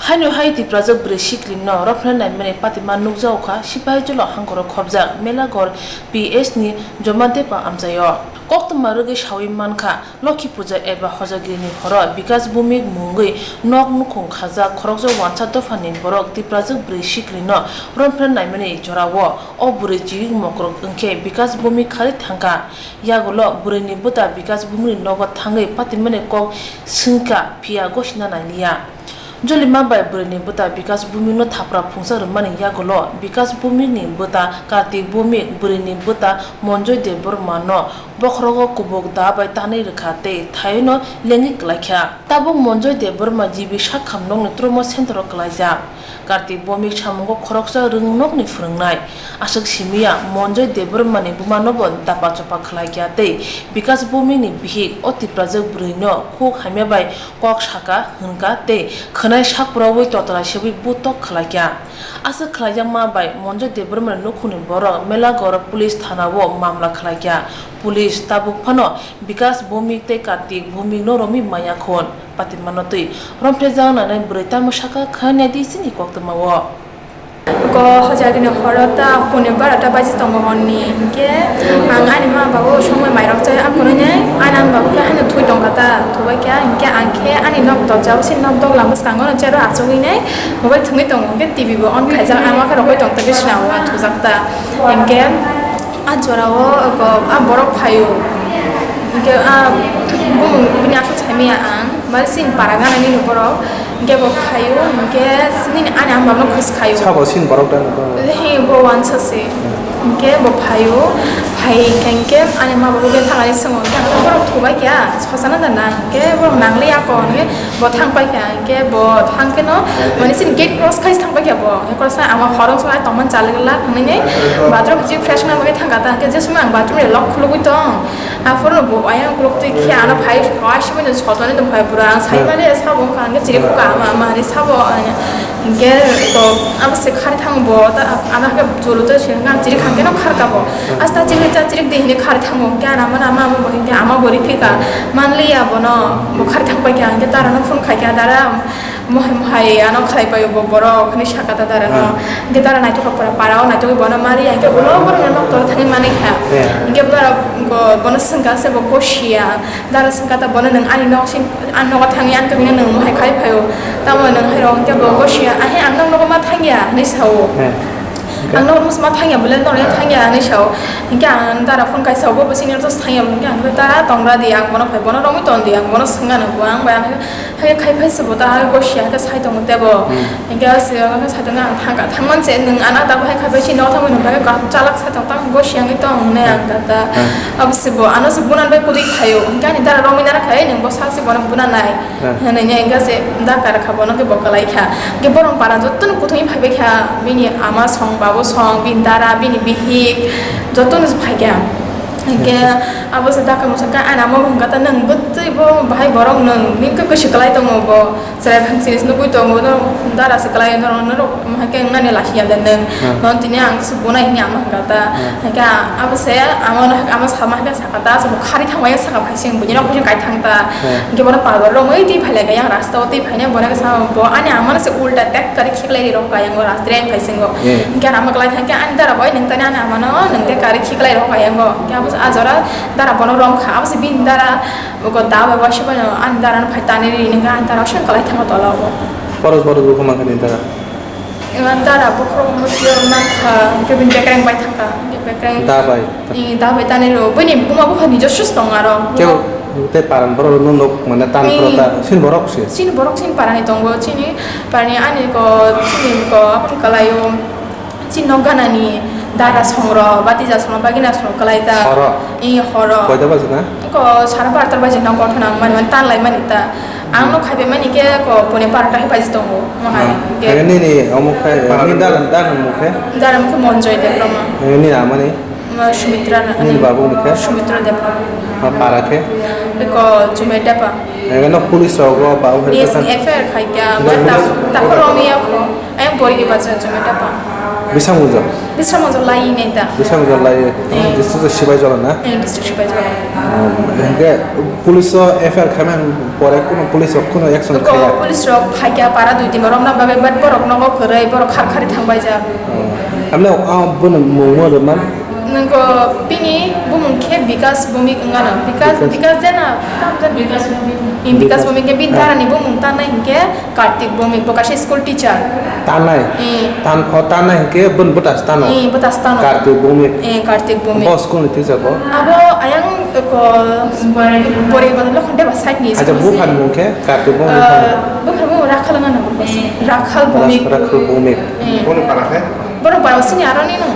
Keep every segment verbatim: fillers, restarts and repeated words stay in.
Haino hai Tiprajwk bwrwi siklino rophna naimani patima nukjago kha Sipahijola hangkoro khopjak Melaghor P S ni Jomadepa amchaio. Koktwma rwgwi sawi mankha, Lokhi Puja eba Hojagirini horo Bikas Bhumik mungwi nok nukhung khajak khoroksa wansa dophani borok Tiprajwk bwrwi siklino rophna naimani jorao o bwrwi chiyung mokrok wngkhe Bikas Bhumik khari thangkha. Yagulo bwrwini bwta Bikas Bhumikni nogo thangwi patimani kok swngkha, phiya gosina nailiya. Jolima bai bwrwini bwta Bikas Bhumikno thapra phungsa rwmani yagulo Bikas Bhumikni bwta Kartik Bhumik bwrwini bwta Monjoy Debbarmano bokhorogo kubuk da bai tanwi rwkha tei thaino lengwi kwlaikha. Tabuk Monjoy Debbarma G B sakham nokni trauma centero kwlaijak. Kartik Bhumik samungo khoroksa rwngnokni phwrwngnai. Aswk simiya Monjoy Debbarmani bumanobo dapa chopa khwlaikha tei Bikas Bhumikni bihik o Tiprajwk bwrwino khuk hamya bai kok saka hwnkha tei khwnai sak puraui totla sebwi butok khwlaikha. Aswk khwlaijakma bai Monjoy Debbarmani nukhungni borok Melaghor police thanao mamla khwlaikha. Police tabuk phano Bikas Bhumik tei Kartik Bhumikno romwi maya khun. Patimano twi romphejak nanai bwrwi tamo saka khwnaidi chini koktwmao. Ko hojagini horo ta pune barota baji tongo honni, hinkhe ang ani ma babu songwi mairok chai aphuru hinwi ani ama babu khe haino thwi tongkha ta, thubai khe hinkhe ang khe ani nok dojao se nok dogla mwskango no chero achugwi nai mobile thwngwi tongo, hinkhe T V bo on khaijak, ama khe rogwi tongtha bisna o thujak ta, hinkhe a jorao a borok phaio, hinkhe a bumung bini aswk saimanya ang. Bari sin para gana nini borok, hinkhe bo phaio, hinkhe nini ani ama no khus khaio. Sabo sin borok da nokho? He, bo wansa se. Hinkhe bo phaio, phai hinkhe ani ma babu bethang ani swngo, hinkhe ang borok thubai kha, sosana da nang, hinkhe borok nangli ako, hinkhe bo thang pai kha, hinkhe bo thang khe no, mane sin gate cross khai thang pai kha bo, hinkhe cross khai ama horong song ai tongman chali gala, hinwi bathroom chi fresh na bagwi thang kha ta, hinkhe je sumai ang bathroom ni lock khulugwi tong, Aphuru bo ayang ukulok twi khe ano phai, phai sibini sotoni tong phai pura. Ang sai mani sabo wngkha, hwnkhe chiri khuka ama, ama hinwi sabo, hinkhe to abo se khari thango bo, ta ano hakhe chulu to se ang chiri khangkhe no kharka bo. Asta chiri ta chiri de hinwi khari thango, hwnkhe ano ama, ama, ama bo hinkhe ama bo riphika. Manliya bono bo khari thang paikha, hinkhe dara no phone khaikha, dara. Mohai mohai ano khlai paio bo borok hinwi saka ta dara no. Hmm. Hinkhe dara naithok kha pura para o naithok bono mari ya hinkhe ulo borok no nok tolo thangwi manwi kha. Yeah. Hinkhe dara bo-, bono swngkha se bo kosiya. Dara swngkha ta bono nwng ani nok sin, ani nogo thangwi ani kami no nwng mohai khai phaio. Tamo nwng hai rok hinkhe bo kosiya. Ahe ang nok nogo ma thangya hinwi sao. Yeah. Ang nok muchung ma thangya bole norya thangya hinwi sao. Hinkhe ang dara phone kaisa bo bo senior to thangya hinkhe ang dara tongra di ang bono phai bono romwi ton di ang bono swngano bo ang bai ang. Hai khai phai se bo ta hai gosiya hai sai tongo tebo. Hmm. Hinkhe se ang sai tongo ang thangka thangman se nwng ano ta hai khai phai si no thangmani bagwi kaham chalak sai tong tang gosiya wngwi tong hinwi ang ta ta. Hmm. Abo se bo ano se bunan bai kwtwi phaio. Hinkhe ani dara romwi nara khai nwng bo sak se bono bunanai. Hmm. Hinwi hinkhe se da kar kha bono khe bo kwlai kha. Hinkhe borok para jottoni kwthwngwi phai bai kha bini ama song babu song bini dara bini bihik jottoni phai kha. Hinkhe abo se da kha masa kha ani ama bo hinkha ta nwng bwtwi bo bahai borok nwng nini khe kwswk kwlai tongo bo. Chwrai phang chini se nugui tongo, no dara se kwlai, no, no, no, hai khe wngnani lachia de nwng. Hmm. No tini ang se bunai hini ama hwnkha ta. Hmm. Hai khe abo se ama no, ama sama hai khe saka ta, abo khari thangmani saka phai se buini nok phai se kai thang ta. Hmm. Hinkhe bono palwar romwi twi phai lai kha yang rasta o twi phainai bono khe sama bo ani ama no se ulta tek kari khiklai ri rok ka yang o rasta drain phai se ngo. Hmm. Hinkhe ama kwlai thang khe ani dara bai nwng tani ani ama no nwng tek kari khiklai rok ka yang o. Hinkhe abo se a jora dara bono rom kha, abo se bini dara. Oko da bai waisa bai no ani dara no phai tanwi ri nang khe ani dara waisa kwlai thango tola o. Boros boros bo khe mankha ni dara. Ani dara bokhorok motio mankha, hinkhe bini bekereng bai thangkha, hinkhe bekereng. Da bai. Ni da bai tanwi ro, bini buma bupha ni josus tong aro. Kebo tei paran borok no nok mane tan. Ni. Khoro ta, sin borok se. Sin borok sin parani tongo, chini parani ani ko, chini ko, apun kalai o. Chini nok ganani dara songrok, batija songrok, bagina songrok kwlai ta. Horo? Ee, horo. Koita baji na? Ko sara barota baji no kothona mani, mani tan lai mani ta. Ang nok khaibai mani khe ko pone barota hai baji tongo, mo hai. Ah, khe nini omo khe, nini dara, dara mung khe? Dara mung khe Monjoy Debbarma. Eh, nini amani? Ma Sumitra na. Nini babu ni khe? Sumitra Debbarma. Ma para khe? Ko Jumai Debbarma. Eh, no police rok ba, ba, Yes, F I R khai kya. Ba ta, ta ko romi ya ko. Ayang pori di bacha Jumai Debbarma. Bisang Ujo. Bisang Ujo lai neta. Bisang Ujo lai. Eh. District Sipaijala na? Eh, district Sipaijala. Um, hingke police o F I R khaimani pore kuno police rok kuno action khaya? Police rok phaikya para dui tin rok na bagwi, but borok nogo kwrwi, borok khar khari thangbai jak. Oh. Amne, ah, bono mungmo rwman? Nangko bini bumung khe Bikas Bhumik wngano. Bikas, Bikas. Bikas jena, tam jan Bikas Bhumik. Bikas Bhumik khe bini darani bumung tanai hinkhe Kartik Bhumik, bo kaisa school teacher. Tanai? Eh. Tan-, o tanai hinkhe bini bwtas tano? Eh, bwtas tano. Kartik Bhumik? Eh, Kartik Bhumik. Bo school ni teacher bo? Abo ayang ko Bore Bazar Lokhon Deba side ni school. Acha, buphani mung khe? Kartik Bhumik. Eh, buphani mung Rakhal wngano bo. Eh. Rakhal Bhumik. Rak-, Rakhal Bhumik. Eh. Boni para khe? Borok para sini aro ni no.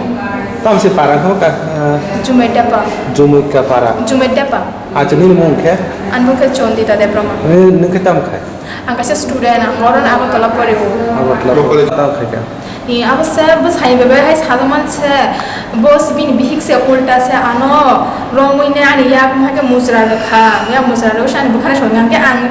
Tamo se para kho ka, ah, Jumai Depa. Jumai ka para. Jumai Depa. Acha, nini mung khe? Ani mung khe Chondita Debbarma. Ni, nung khe tamo khai? Ang kaisa student, ang oro Agartala pori o. Agartala pori. Tamo khai kha? Ni abo se bwsai bebe hai sajaman se, bo se bini bihik se ulta se ano romwi ne ani yak ma khe mujra rwkha. Yak mujra rwkha ani bwkhani songya khe ang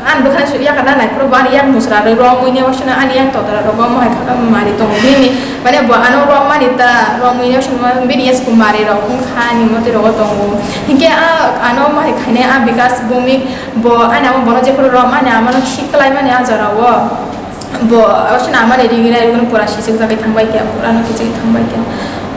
Ani bwkhani su-, yakarna naiphuru bo ani yak mujra rwi romwi ne, waisano ani yak totra rogo mohai kha mari tongo bini, mane bo ano romani ta romwi ne, waisano bini yasku mari rok wngkha ani motwi rogo tongo. Hinkhe a, ano mohai khainai a Bikas Bhumik bo ani amo bono jephuru rom ani amano thik khlai mani a jorao. Bo, o, sini amani ringi rai rukno pura sisik jagwi thangbai khe, pura no kichigwi thangbai khe.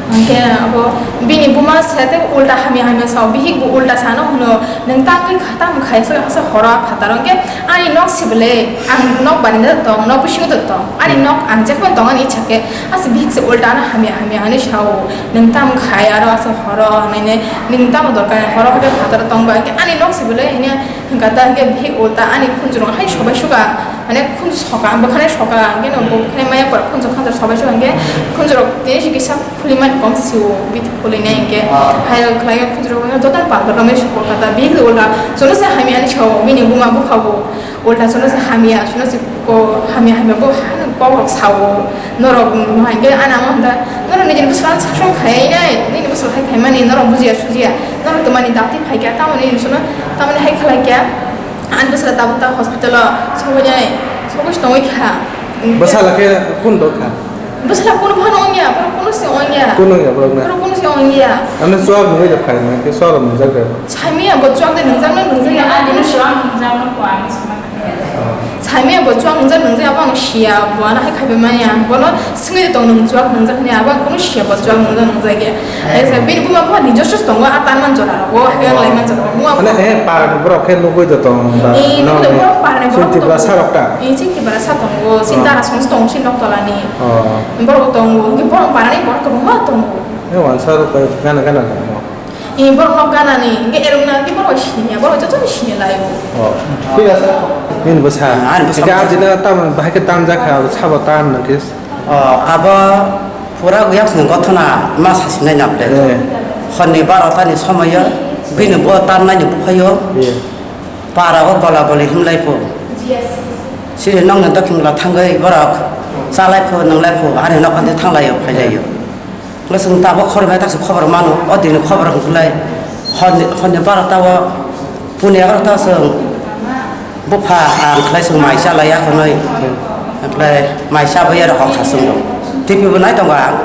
Hwnkhe abo bini buma se tei ulta hamya hamya sao, bihik bo ulta sano hwno, "Nwng tangwi kha-, tamo khai se, se horo phataro?" Hwnkhe ani nok sibole, ang nok barinda tong, nok bisingo tong, ani nok ang jephano tong ani ichha khe, ase bihik se ulta ano hamya hamya hinwi sao, "Nwng tamo khai aro ase horo?" Hwnwi, "Nwng tamo dorkar horo hai phataro tong ba?" Hwnkhe ani nok sibole hwnwi hwnkha ta, hwnkhe bihik ulta ani khunjurung hai sobai suka. Mane khunju soka, ang bwkhani soka, hwnkhe no bo bwkhani maya pora khunju khanjak sobai se, hwnkhe khunju rok tini se kisa khuli mani kom sio, biti khuli nai hwnkhe. Ah. Hai rok khlai khunju rok joto pal rok mani soko kata, bini ulta joto se hamya ni sao, bini buma bupha bo ulta joto se hamya, joto se ko hamya hamya bo hano kok rok sao, norok hwnkhe ana mo hwnda, norok nini bwswk saksong khai nai, nini bwswk hai khai mani, norok bujiya sujiya, norok twmani dati phaikya, tamoni hinwi jono, tamoni hai khlai kya. Ani bwsala tabuk ta hospital o sogwi nai, sogwi se tongwi kha. Bwsala khe kun do kha? Bwsala kunu phano wngya, borok kunu se wngya. Kunu wngya borok na? Borok kunu se wngya. Ano chuwak nungwi da phai na, khe chuwak rok nungjak da? Saimaya bo chuwak de nungjak na nungjak ya, ani kunu chuwak nungjak no ko ani sama. Saimaya bo chuwak nungjak nungjak ya, bo ang siya, bo ano hai khaibai manya, bono swngwi tong nung chuwak nungjak hwnwi, abo ang kunu siya bo chuwak nungjak nungjak ya. Hai se bini buma bupha ni joto se tongo, a tanman jora rogo, hai ang lai man jora rogo. Buma mane, eh, para ni borok khe nugwi da tong da. Eh, no, nugwi da borok para ni borok chini Tripura sa rok ta? Eh, chini Tripura sa tongo, chini dara song se tongo, chini nok tola ni. Oh. Borok tongo, hwnkhe borok para ni borok kwbangma tongo. Eh, wansa rok bai gana gana tongo. Eh, borok nok gana ni, hwnkhe erong na, hwnkhe borok sini ya, borok joto ni sini lai o. Oh. Thik ase. Nini bwsa. Ah, ani bwsa. Hwnkhe ah, dina tam, bahai khe tam jak kha, sabo tam nang khe. Oh, abo pura yakni gothona ma sasinai na ble. Eh. Honni barota ni somoyo bini bo tarnai ni buphayo. Eh. Para o bola boli himlai phu. Siri nokni dokhing la thangwi borok chalai phu, nwnglai phu, ani nok hwnwi thanglai o, phailaio. Hwnkhe chwng tabuk khoroknai takswk khobor mano, o dini khobor hwnkhe lai horni, horni barota o, puni egarota o chwng bupha ang khlai chwng mai cha lai ya hwnwi, hwnkhe mai cha bai aro hokha chwng rw. T V bo nai tongo ang,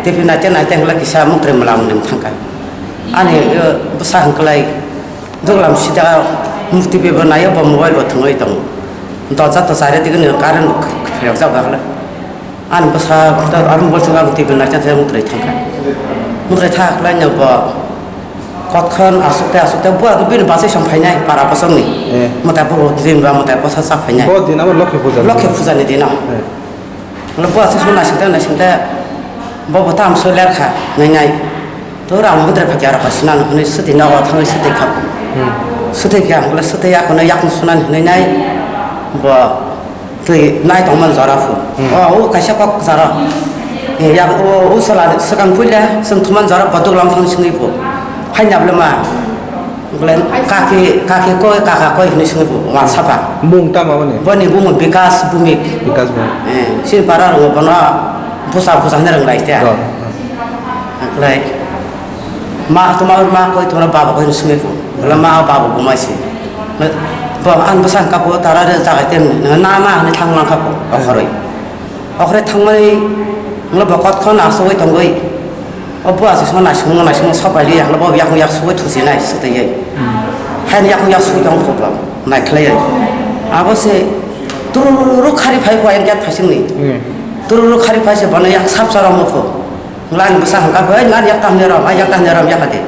T V naite naite hwnkhe kisa muktri mwlamwi thangkha. Ani, o, bwsa hwnkhe lai duglam sida T V bo nai o, bo mobile bo thwngwi tongo. Doja to chaire digini current bo phiyok jak dakle. Ani bwsa aro mobile thwngwi ang T V naitha thai mutrwi thangkha. Mutrwi thangkha khlaino bo kotkhan aswk tei aswk tei bo bini bachai song phainai para bosongni. Eh. Mwtai bo din ba mwtai bwsa cha phainai. Bo din abo Lokhi puja. Lokhi puja ni dino. Eh. Bo aswk song naising tei naising tei bo bo tam so ler kha nai nai. To rang mutre phakya rokha sinani hwnwi swtwi nogo thangwi swtwi kha. Hmm. Swtwi kha hwnkhe swtwi yakno yakung sunani hwnwi nai bo. Twi nai tongmani jora phu. Hmm. O, o kaisa kok jora. Eh, ya, o, o sala swkang puila, chwng thumani jora bo duglam thang singwi phu. Haini able ma. Bole kaki, kaki koi, kaka koi hwnwi singwi phu. Wa sapa. Mung tamo boni? Boni bumung Bikas Bhumik. Bikas Bhumik. Eh, sini para rwngo bono busa busa hwnwi rwnglai te. Rw. Like, ma tuma ma koi tuma baba koi simi ko. Wala ma baba bumai si. Ba an bwsa ka po tara re jaga tem na na ma ne thang lang ka po. Okhoroi. Okhoroi thang mai Hwnwi bo kot kho naisugwi tongwi, o bua se songno naisugwi naisugwi sopai li, hwnwi bo yakung yak sugwi thusi nai swtwi. Haino yakung yak sugwi tong kho bo, nai khlaiwi. Abo se tururu khari phai kho, ayang yak phaisingni. Hmm. Tururu khari phai se bono yak sap sa romwi kho. Hwnwi ani bwsa hwnka kho, "Ei, nani yak tamni rom, ai yak tamni rom," yakha di.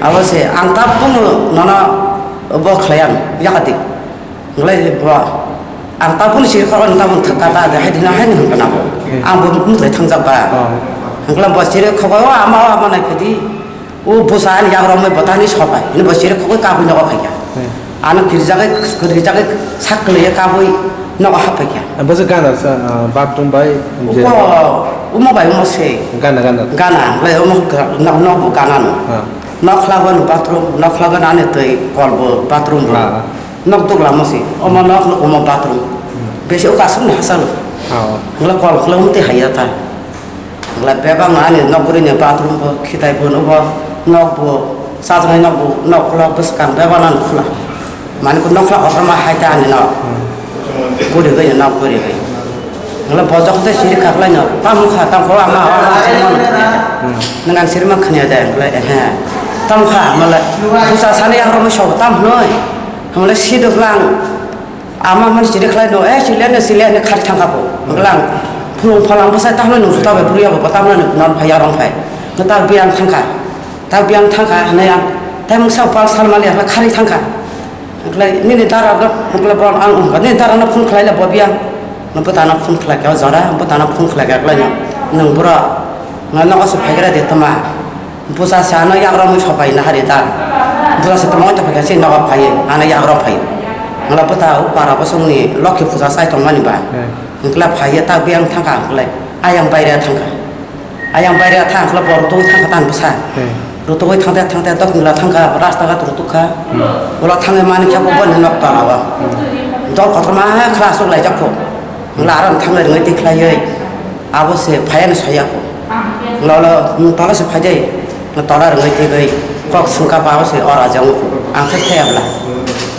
Abo se ang tabukno nono bo khlai ang, yakha di. Hwnglai bo, ang tabukno siri khoroknwi tabukno thwk ka ta de, hai dino haino hwn kana bo. Hmm. Ang bo mutai thangjak ba. Oh. Hwnglai bo siri khogoi, "O ama, o ama nai phidi." O bwsa ani yak romwi bo tani sopai. Hwnwi bo siri khogoi kabui nogo phaikha. Hmm. Ano kirijagwi, kirijagwi sak kwlaiya kabui nogo haphaikha. Bo se gana sa, ah, bathroom bai je. Uko, umo bai umo se. Gana, gana. Gana, hwnglai umo ga-, nok, nok bo gana no. Ah. Nok khla bo bathroom, nok khla bo ani twi kol bo bathroom bo. Ah, ah. Nok dugla mo se, omo nok, nok omo bathroom. Hmm. Besi o kasuk ni hasalo. Oh. Ngla kol, ngla umte haya ta. Ngla bebak ani nok buri ni bathroom bo, khitai bo, no bo, nok bo, sajnai nok bo, nok khula bwskang bebak nan khula. Mani ko nok khula kotor ma hai ta ani nok. Hmm. Buri bai nok buri bai. Ngla bojok te siri khaklai no, tam kha, tam kha, ama, ama, ama, siri ma khanya. Hmm. Nang siri ma khanya de, ngla, eh, eh. Tam kha, mala, busa sani yang romo so, tam noi. Hwnle sidok lang, ama man siri khlai no, eh, sili ano, sili ano khari thangkha bo. Hwnlang, phulung phalang bwsai tahno nung juta bai bwrwi abo, bo tamno nung non phai, yarong phai. No ta biyang thangkha, ta biyang thangkha, hwnwi ang, tai mungsa pal sal mali, hwnla khari thangkha. Hwnklai nini dara no, hwnklai bo ang wngkha, nini dara no phone khlai le bo biyang. No bwtano phone khlai kha, o jora, bwtano phone khlai kha, khlai no, nung bwrwi, nga nogo se phai gra de tama. Busa se ano yak romwi sopai na hari ta. Busa se tamo to phai se nogo phai, ano yak rom phai. Ngla buta o para bosong ni lokhi puja sai tong mani ba. Hmm. Ngla phai ta biyang thangka ngla ayang baire thangka. Ayang baire thang ngla bor tu thangka tan busa. Hmm. Rutu thangte thangte dok ngla thangka rasta ga rutu kha. Hmm. Ola thangwi mani kha bo bon nok ta ba. Hmm. Dol kotor ma khla sok lai jak pho. Ngla aram thangwi rwngwi twi khlaiwi, abo se phaiya no soya kho. Ngla ulo, "Nwng tola se phai de, nwng tola rwngwi twi bai kok swngkha ba," abo se ora jang kho. Ang thai thai abla,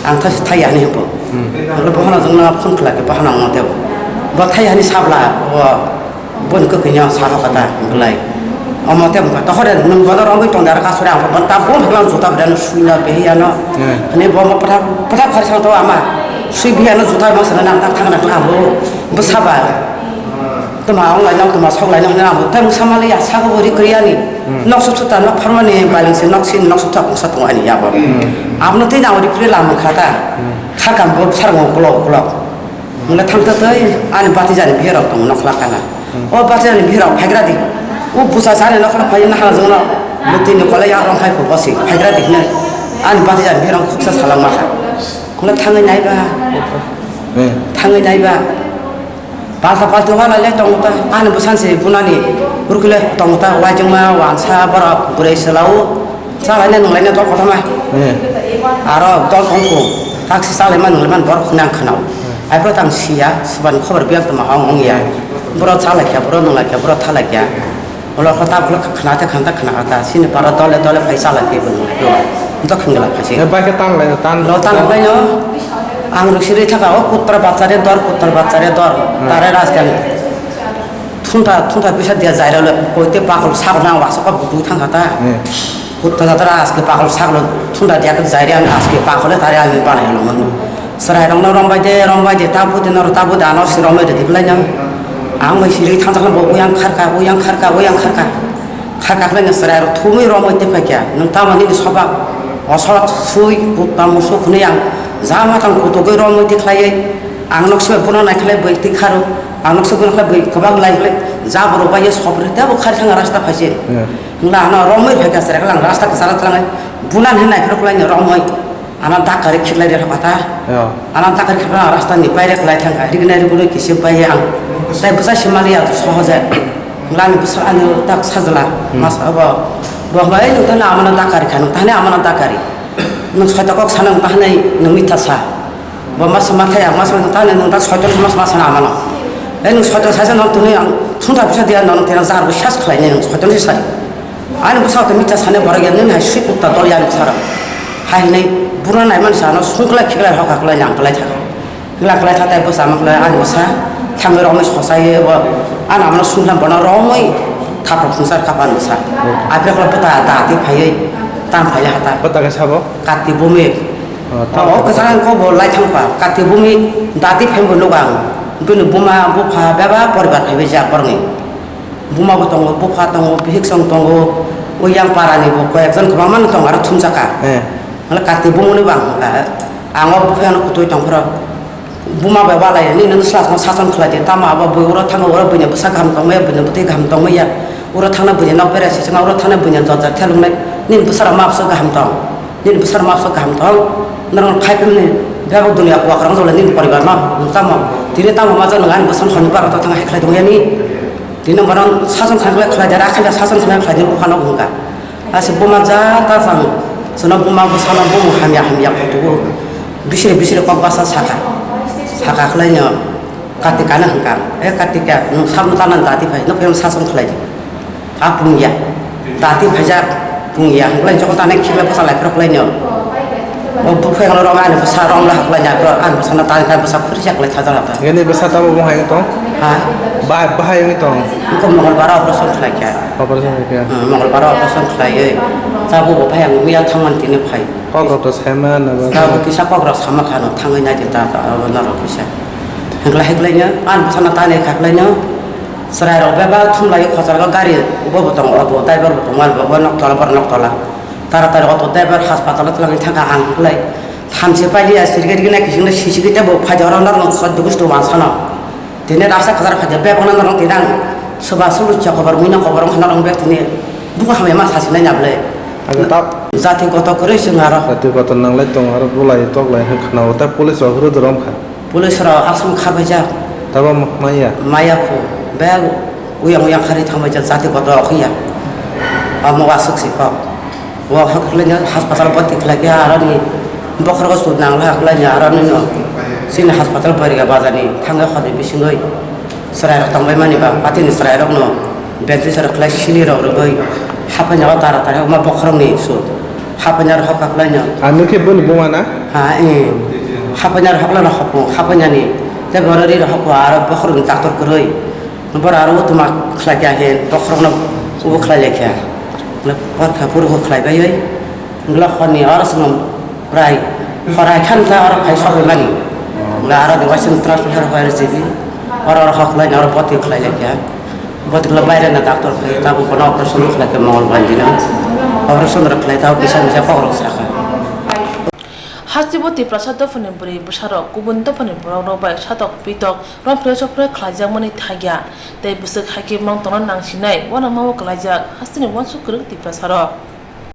ang thai se thai ani hwnkhe. Hmm. Ngla bohano jwngno phone khlai khe bohano ang tebo. Bo thai ani sabla, bo, boni kwkhwino sa ha kata, ngla. Omo tei wngkha, tohore nwng bono romwi tong de, aro kasuri ang bono ta bung hwklang juta bwrano sui no behi ano. Hmm. Hwnwi bo omo pwthak, pwthak phari sang to ama. Sui behi ano juta ma sana nang tak thang na kla bo. Bo saba. Tuma ong lai nang, tuma sok lai nang, hwnwi ang bo tei mungsa mali ya saka bo ri kwrwi ani. Hmm. Nok suk suk ta nok pharmani baling se nok sin nok suk ta kungsa tong ani ya bo. Hmm. Abono tei nang ri kwrwi lam kha ta. Hmm. Kha kam bo sar ngong klok klok. Mula thang ta tei ani bati jani bihar rok tongo nokla kana. Hmm. O bati jani bihar rok phaigra di. O busa sani nokla phai na ha jongno. Bati ni kolai ya rong phai ko bosi phaigra di ne. Ani bati jani bihar rok khuksa salang ma kha. Mula thangwi nai ba. Eh. Thangwi nai ba. Palta palta wala le tongo ta. Ani busan se bunani. Rukle tongo ta wajong ma wansa bara gure selao. Chalaina nunglaina dol kotorma. Hmm. Aro dol tongkhu. Taksi chalaima nunglaima borok hwnwi ang khwnao. Hmm. Aiphuruto ang siya, swbani khobor biyang tongma hong wng ya. Borok chalaikha, borok nunglaikha, borok thalaikha. Ulo kho ta ulo khna ta khna ta khna ta. Sini para dole dole phai chalaikha bo nunglaikha. Dok hwngla phaisi. Eh, bai khe tan lai, tan. Lo tan lai no. Ang ruk siri thaka o kuttar bachare dor, kuttar bachare dor. Hmm. Tare rajkani. Thunta, thunta bisa dia jaira le, koite pakol sakno ang wasaka butu thangkha ta. Hmm. Kutta jatra aske pakol sakno thunta dia ke jaira ang aske pakole tare ang banai lo mano. Serai rong no rong bai de, rong bai de, tabu de, nor tabu de, ano si rong bai de, diklai nang. Ang bai siri thang thang bo, uyang kharka, uyang kharka, uyang kharka. Kharka khlai no serai rok thumui rong bai de phai kya. Nung tamo nini soba, osot sui, kutta musuk hwnwi ang. Jama tang kutu goi rong bai de khlai. Ang nok sibai bono naikhlai bai twi kharo, ang nok sibai bono khlai bai kwbang lai khlai, jaboro bai ye sopre tebo khari thang rasta phaise. Hmm. Hwnla ano romwi phaikha chwrai khe lang rasta kwcharo thlangnai, bunan hin naiphuru khlai romwi, ano dakari khiklai rw kha ta. Yeah. Ano dakari khiklai rasta ni baire khlai thangkha, rignai rwgwi kisi bai ye ang. Tai bwsa simali ya sohoje. Hwnla ani bwsa ani tak sajla, hmm, mas abo. Bo hwnla ei nung thani amano dakari kha, nung thani amano dakari. Nung soita kok sana nung thani nung mitha sa. Bo masa mathai ang masa mathai tani nung ta soiton masa masa na mano. Ei nung soiton saisa nung tuni ang thunta bisa dia nung tena jar bo sas khlai ni nung soiton si sari. Ani bwsa to mitha sane borok ya nini hai sui kutta dol ya ni bwsa rok. Hai hinai bura nai man sa no sungkla khikla hok haklai nang klai thak. Kla klai thak tai bwsa ma klai ani bwsa thang rok ni sosa ye bo. Ano amano sunglam bono romwi thapra khungsa kha pan bwsa. Apre kolo bwta da ati phaiwi tam phaiya hata. Bwta khe sabo? Kati bumik. Oh, tam Oh, phaiya. Kwchang ko bo lai thang pa. Kati bumik da ati phai bo nugo ang. Bini buma bupha beba poribar phaiwi jak borni. Buma bo tongo, bupha tongo, bihik song tongo. O yang para ni bo koi ekjon kwbangma no tongo aro thumjaka. Eh. Wala kati bumuni bang ka. Ang o bupha no kutui tong phro. Buma bai walai ni nang sla sla sason khlai di, tamo abo bui oro thango, oro buini bwsa kaham tongmaya, buini bwtwi kaham tongmaya, oro thangna buini nok bera sisima, oro thangna buini jot jat thelungnai, nini bwsarok mabso kaham tong, nini bwsarok mabso kaham tong, norok khai phimni bebak dunia kuakrang jole nini poribar no, tamo, tini tamo majak nang ani bwsani hwnwi barok to thang hai khlai tongya ni, tini bono sason khlai khlai da, rakha sason khlai khlai di bupha no hwnka. Ase buma ja ta sang, sono buma bwsano bumung hamya hamya kho tubu. Bisiri bisiri kok basa saka. Saka khlai no, Kartika no hwnka. E Kartika, nwng sabno tana dati phai, no phai sason khlai di. A pungya. Dati phai ja pungya. Hwnklai jokon tana khikla bwsa lai phro khlai no. O bukhe ngalo rong ani bwsa rong la khlai na phro, ani bwsano tana khlai bwsa phuri jak lai thajar ta. Ngeni bwsa tamo bung hai tong? Ha? Ba-, bahai wngwi tong? Engko Mongolbar operation khlai kha. Operation khlai kha? Hmm, Mongolbar operation khlaiwi. Tabuk bo phai ang miya thangmani tini phai. Kok rok to saima na ba? Tabuk kisa kok rok sama khano thangwi nai di ta, ta, abo norok kisa. Hengkla heklai no, an bwsano tanwi khaklai no. Chwrai rok bebak thumlai khosar o gari bo bo tongo, auto driver bo tongo, bo nok tola, bor nok tola. Tara tara auto driver hospital o twlangwi thangkha ang hengklai. Thamse pailiya sirikhe rikhe nai kisingno sisiki tei bo phaidi oro norok soddo gusto wansano. Tini raksa kwchar phaidi bebakno norok tini ang soba sulu cha kobar muino kobar wngkha norok bek tini buko hamya ma sasinai na bwle. Abo ta- Jati koto kwrwi chwng aro. Jati koto nanglai tongo aro bulai toklai hwnkhana o ta police rok hwrwk romkha. Police rok aswk kha baijak. Tabo ma-, maya? Maya kho. Bek uyang uyang kharwi thangbaijak jati koto okhiya. Omo aswk se kok. O haklaino hospital bwrwi khlaikha aroni bokhorogo sut nangla haklaino aronino chini hospital Bariga bazarni thangwi hodi bisingwi chwrairok tongbaimani ba patini chwrairokno bench rok khlai sini rok rwgwi haphaina o tara tara wngma bokhorokni sut haphaina rok hokha khlaino. Ang nukhe boni buma na? Ha, eh. Haphaina rok hoklano hopung haphainani tei borok ri rok hokha aro bokhorokni doctor kwrwi. Boro aro utuma khlai kha hin, bokhorokno ubo khlai lai kha. Porkha purbo khlai baiwi, bwla horni oro chwng rai, horai khan ta oro phai sogwi mani. Bwla aro ni waising transfer khlai R G B, oro oro hok lai oro boti khlai lai kha. Boti khlai baire na doctor khlai, tabuk bono operation khlai kha Mongol bai dino. Operation rok khlai tabuk kisa misa kokrok sakha. Hasteo Tiprasa dophani bwrwi bwsarok kubun dophani borokrok bai satok pitok romphre sophre khlaijakmani thagya tei bwswk hai khe mantongna nangsinai uanama o kwlaijak hasteni uansuk kwrwng Tiprasarok.